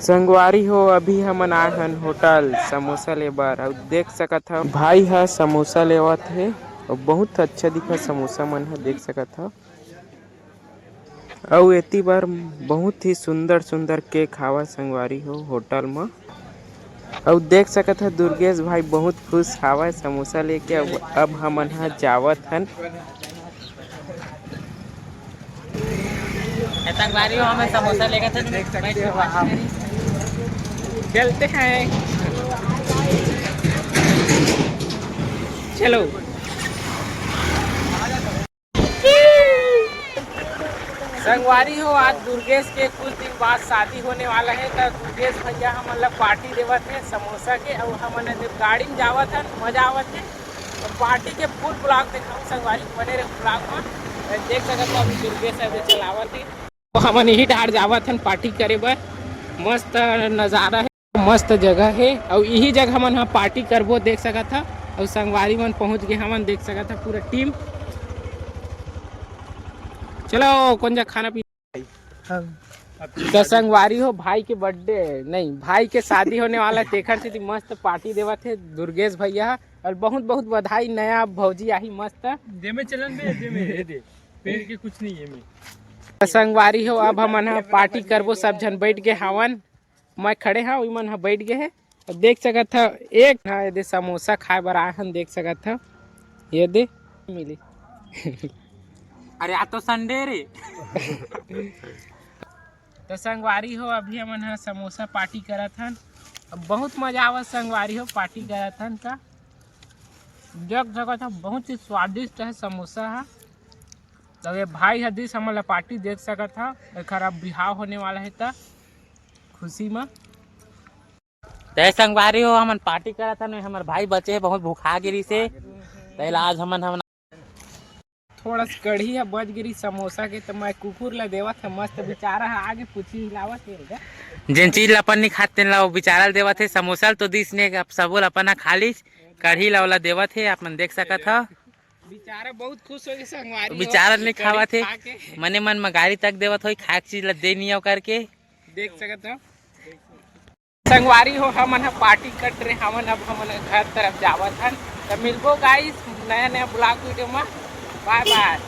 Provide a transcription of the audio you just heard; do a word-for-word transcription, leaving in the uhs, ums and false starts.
संगवारी हो, अभी हमन आए हन होटल समोसा ले बर। अउ देख सकत हव, भाई ह समोसा लेवत हे अउ बहुत अच्छा दिखत समोसा मन ह, देख सकत हव। अउ एती बर बहुत ही सुंदर सुंदर केक हावय संगवारी हो होटल म। अउ देख सकत ह दुर्गेश भाई बहुत खुश हावय समोसा लेके। अब, अब हमन ह जावत हन। संगवारी हो, हमें समोसा लेकर थे, देख सकते हो आप। चलते हैं, चलो। संगवारी हो, आज दुर्गेश के कुछ दिन बाद शादी होने वाला है, तो दुर्गेश भैया हमन ला पार्टी देवत है समोसा के। अउ हमन एदे गाड़ी में जावत हन, मजा आवत है। अउ पार्टी के फुल ब्लॉग देखाऊं संगवारी, बने रहे ब्लॉग में। देख सकत हो अभी दुर्गेश अभी चलावत है, तो हमन यही डहार जावत हन पार्टी करे बर। मस्त नजारा है। मस्त जगह हे, अउ इही जगह हमन ह पार्टी करबो, देख सकत ह। अउ संगवारी मन पहुंच गे हमन, देख सकत ह पूरा टीम। चलो कोन जगह खाना पीना। हाँ। तो संगवारी हो, भाई के बर्थडे नहीं, भाई के शादी होने वाला है, तेखर सेती मस्त पार्टी देवत हे दुर्गेश भैया ह। अउ बहुत बहुत बधाई, नया भौजी आही मस्त। दे में चलन दे, दे में, ये दे। पेड़ के कुछ नहीं है में। तो संगवारी हो, अब हमन ह पार्टी करबो, सब झन बैठ गे हावन। मैं खड़े हंव, इमन ह बैठ गे हे। अउ देख सकत हव, एक ह एदे समोसा खाए बर आए हन, देख सकत हव, ये दे मिली। अरे, आज तो संडे रे। तो संगवारी हो, अभी हमन ह समोसा पार्टी करत हन। अब बहुत मजा आवत संगवारी हो, पार्टी करत हन का। देख सकत हव, बहुत ही स्वादिष्ट है समोसा ह। तो ये भाई ह दिस हमन ला पार्टी, देख सकत हव, एखर अब बिहाव होने वाला है त खुशी म। ते संगवारी हो, हमन पार्टी करत हन, हमर भाई बचे हे, बहुत भूखा गिरी से, तेला आज हमन, हमन थोड़ा सा कढ़ी ह बच गिरी समोसा के, त मैं कुकुर ला देवत ह, मस्त बेचारा ह आगे पूछी हिलावत हे रे। जेन चीज ला अपन नहीं खाते तेन ला वो बेचारा ल देवत हे। समोसा ल तो दिस ने, अब सबो ल अपन ह खा लीस, कढ़ी ला ओला देवत हे, आप मन देख सकत हव। बेचारा बहुत खुश हो गे संगवारी हो, बेचारा नहीं कढ़ी खावत हे, खा के। मने मन म गारी तक देवत होई, खाए के चीज ला दे नियो करके। देख सकत हव। संगवारी हो, हमन ह पार्टी करत रहे, हमन अब हमन घर तरफ जावत हन। त मिलबो गाइस नया नया ब्लॉग वीडियो म। बाय बाय।